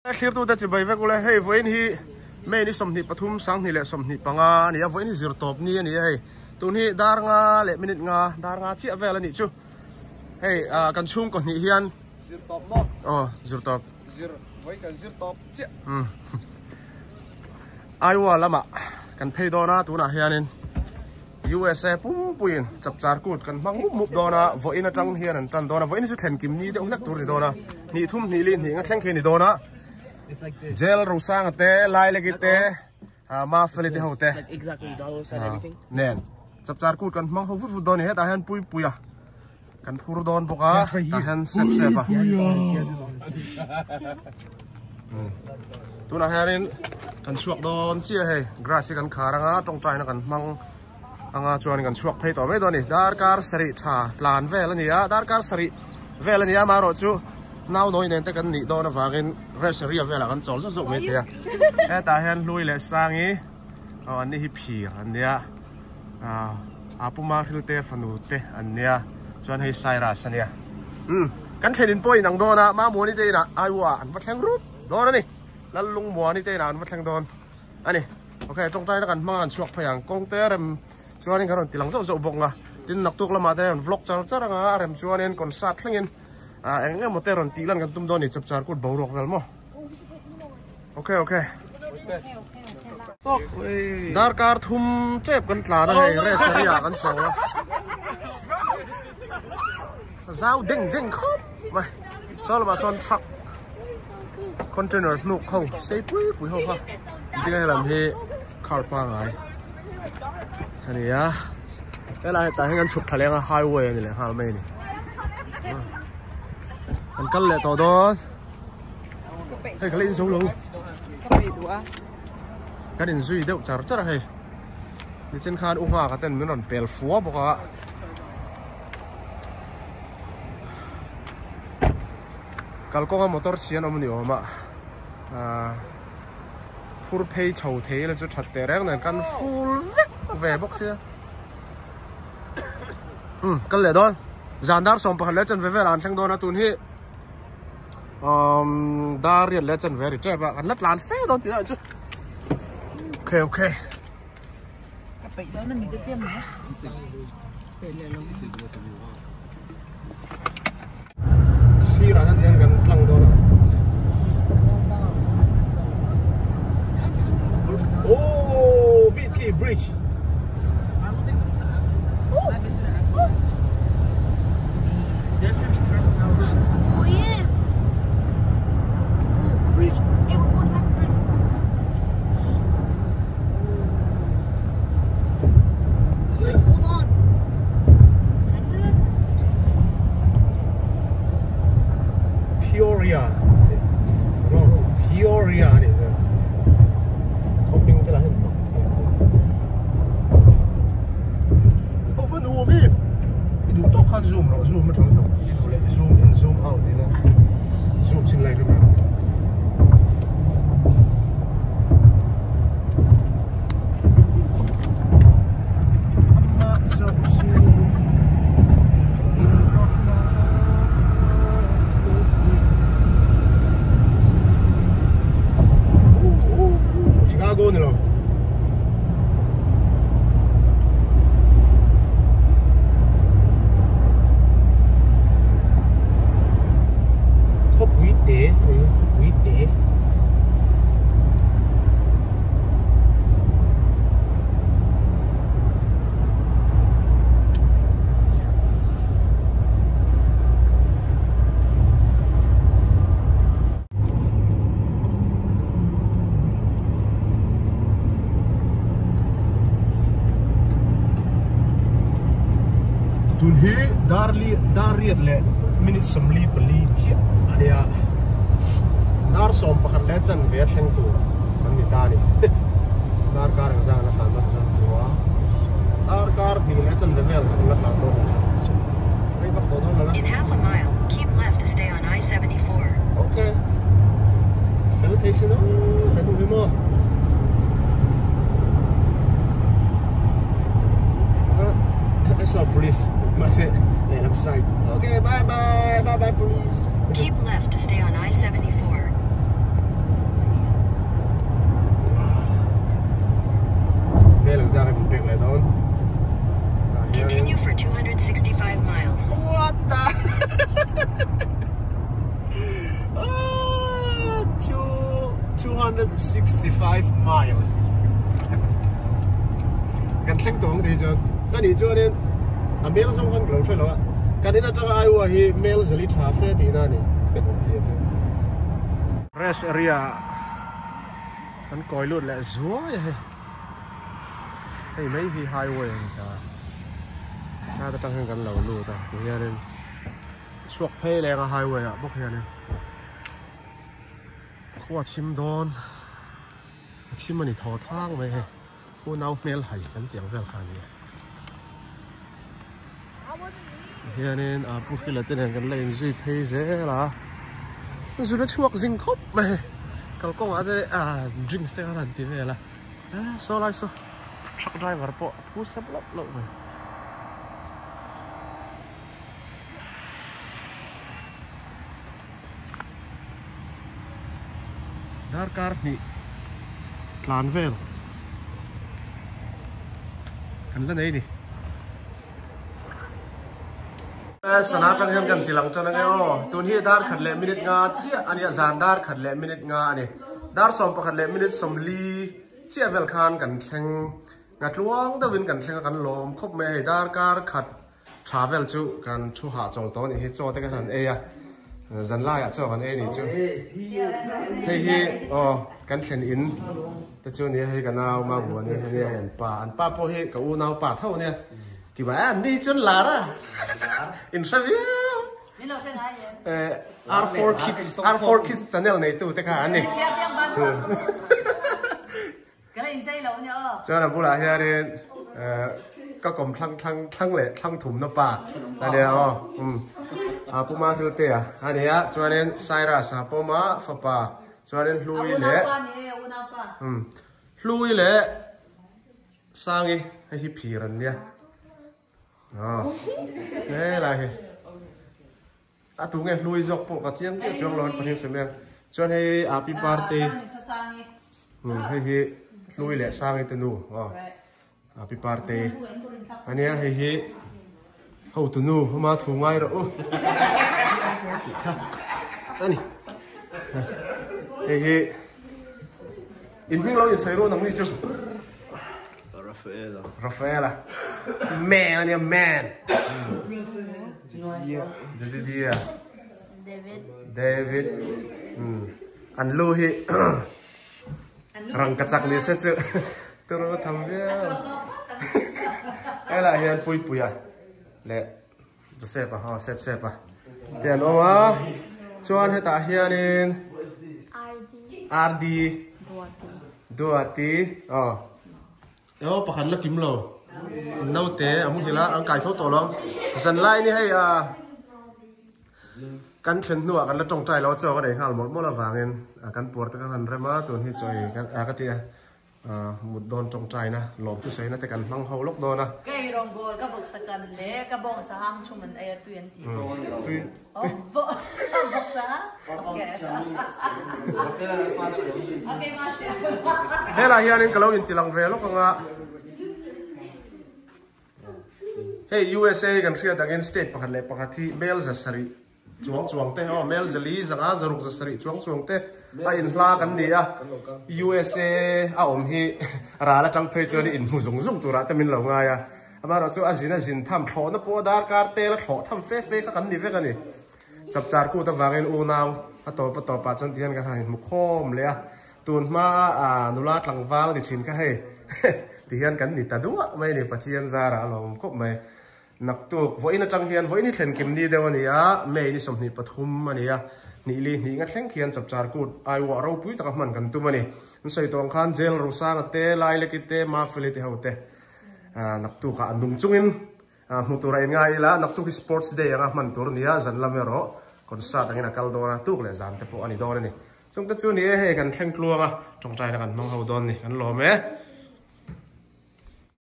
Thlirtute chibai vek ule, hei vawiin hi May ni 23 2025 a ni a, vawiin hi zir tawp ni a ni a hei, tun hi dar nga leh minute nga, dar nga chiah vel a nih chu, hei ah kan chhungkaw hnih hian Zir tawp maw? Aw zir tawp. Zir, vawiin kan zir tawp chiah. Umm Iowa lamah kan phei dawn a, tunah hianin USA pumpuiin chapchar kut kan hmang mup mup dawn a, vawiin atang hian an tan dawn a, vawiin hi chu thlen kim ni deuh hlek tur a ni dawn a, hnih thum hnih li hnih nga thleng khi a ni dawn a, Jail Rosanga te, Laileki te, Mafeli te ho te nen chapchar kut kan hmang ho vut vut dawn a ni, hetah hian Puipuia kan phur dawn bawk a, tah hian sep sep a. Tunah hianin kan chhuak dawn chiah hei grass hi kan khar anga tawngtaina kan hmang anga chuan kan chhuak phei tawh mai dawn a ni darkar sarih tha tlan vel a ni a darkar sarih vel a ni a amaherawh chu nau nawi nen te kan nih dawn avangin rest area velah kan chawl zauh zauh mai thei a hetah hian hlui leh sangi aw an ni hi phir an nia ah a puma hril te fanu te an nia chuan hei Cyrus a nia umm kan thlen in pawh in ang dawn a Mamuani te inah Iowa an va thleng rup dawn a ni Lallungmuani te inah an va thleng dawn a ni ok tawngtaina kan hmang a an chhuak phei ang kawng te rem chuanin kan rawn ti lang zauh zauh bawk nga tin naktuk lamah te rawn vlog char char anga a rem chuanin concert thlengin ah eng emaw te rawn tih lan kan tum dawn a ni chapchar kut boruak vel maw. Ok ok. Darkar thum tep kan tlan a hei rest area kan chho a. Zau deng deng khawp mai. Saw lamah sawn truck container hnuk ho sei pui pui ho kha. Tinge helam hi car pangai a ni a. Helai hetah hian kan chhuk thla leng a highway a ni leh nghal mai a ni. Kan kal leh tawh dawn. Hei ka la inzo lo. Ka peih duh a. Kan inzui deuh char char a hei. Nichin khan u nghak a ten min rawn pel fua bawk a. Kalkawnga motor chhi an awm a ni awm a. Ahh phur phei chho thei ila chu that teh reng nen kan full vek ve bawk sia. Umm kal leh dawn. Zan dar 11 leh chanve velah an thleng dawn a tun hi. um dar riat leh chan ve ri tep a kan la tlan fe dawn tih ah chu okay okay ka peih dawn ani te tiam mai peih leh lo sirah hian tian kan tlang dawn a oh Vicky bridge Peoria Peoria a nih chu khaw hming te lah hian mak thei Aw va nuam em i duh tawk khan zoom rawh zoom atang tawh i duh leh zoom in zoom out ila zoom chin lai rem rem Chicago ni lo. Khawpui te khawpui te. Tun hi dar li dar riat leh minute 44 chiah a nia dar 11 leh chanve a thleng tur an ni ta a ni dar kar engzah an la tlan dawn chuan tua dar kar hnih leh chanve vel an la tlan dawn a ni chu rei vak tawh dawn lo In half a mile, keep left to stay on I-74. Okay. Fel thei sin aw, he nu hi maw. I saw police. Mahse, lehlam side. Okay, bye bye. Bye bye police. Keep left to stay on I-74. 265 miles kan thleng tawh ang tih chuan ka nih chuanin a mel zawng khan ka lo hre lo a kan in atanga Iowa hi mel zali tha fe tihna a ni rest area kan kawi lut leh zuai a hei hei mai hi highway a ni ta a atang hian kan lo lut a tihianin chhuak phei leng a highway ah bawk hianin. Khua thim dawn a thim a ni thaw thang mai hei unau hmel hai kan tih ang vel kha a ni a hianin a pu hrila te nen kan la inzui phei zel a zun a chhuak zing khawp mai hei kalkawngah te ah drinks te khan an ti vel a saw lai saw truck driver pawh a phu sep loh loh mai. Darkar hnih tlan vel kan la nei ni. Sana atang hian kan tilang tan ange aw. Tun hi dar khat leh minute nga chiah a nia, zan dar khat leh minute nga a ni. Dar 11 leh minute 40 chiah vel khan kan thleng nga tluang deuhin kan thleng a kan lawm khawp mai a hei darkar khat Tha vel chu kan thu hah chawl tawh a nih hi, chaw te kan han ei a, zan laiah chaw kan ei a nih chu. Hei hi aw kan thlen in te chu a nia, hei ka nau Mabu a nia, hei nia hei an pa, an pa pawh hi ka unau pa tho a nia, ti mai a an ni chuan lar a, in hre viau. R4 Kids, R4 Kids channel neitu te kha an ni. Chuan a bulah hianin ka kawm thlang thlang thlang leh thlang thumna pa a nia aw umm a pu Mahrilte a a nia chuanin Cyrus a pawm a fapa chuanin Hlui leh umm Hlui leh Sangi hei hi phir an nia aw helai hi. A tu nge hlui zawk pawh ka chiang chiah chuang lo an pahnih sem em. Chuan hei Api Parte hei hi hlui leh Sangi te nu aw Api Parte ania hei hi hotu nu hma thu ngai rawh u tih kha ani hei hi in hming lo insawi ru nang ni chu Rafaela. Rafaela. Man ania man. Jedidia. David. David. Hmm. An lu hi rang ka chak ni se chu turu tham viau. Hela hian pui puia le Joseph a ha sep sep a. Te an awm a. Chuan hetah hianin RD Duati aw Aw pakhat la kim lo naute a muhil a an kai tho tawh lo ang zanlai ni hei a kan thlen hnuah kan la tawngtai lo a chaw ka nei nghal mawlh mawlh avangin kan puar te khan han rem a tun hi chaw ei ka ti a Mut dawn tawngtaina, lawmthusaina te kan hmang ho lawk dawn a. Ka ei rawngbawl, ka vawksa kan leh ka bawngsa hang chhum an ei a tui an ti. Tui. Vawksa hang? Okay. Okay, mahse. Helai hianin ka lo intilang ve lawk ang a. Hei USA kan hriat angin state pakhat leh pakhat hi mel za sarih Chuang chuang te aw mel zali zanga zaruk zasarih chuang chuang te a in hla kan ni a USA a awm hi ral atang phei chuan in hmu zung zung turah te min lo ngai a amaherawh chu a zin a zin tham thlawhna pawh darkar tel a thlawh tham fe fe kha kan ni vek a ni chapchar kut avangin unau a tawp a tawpah chuan tihian kan han inhmu khawm leh a tun hma a nula tlangval ni thin kha hei tihian kan ni ta duah mai a ni Pathian zarah a lawm khawp mai. Naktuk, vawiin atang hian vawiin hi thlen kim ni deuh a ni a, May ni 23 a ni a, hnih li hnih nga thleng khian Chapchar Kut Aiwah ropui taka hman kan tum a ni. An sawi tawh ang khan Jail Rosanga te, Laileki te, Mafeli te ho te naktukah an nung chungin hmu tur a inngai ila, naktuk hi Sports Day anga hman tur a ni a, zan lam erawh concert angin a kal dawn a, tuk leh zan te pawh a ni dawn a ni. Chungte chu ni e, hei kan thleng tluang a, tawngtaina kan hmang ho dawn ni, kan lawm e.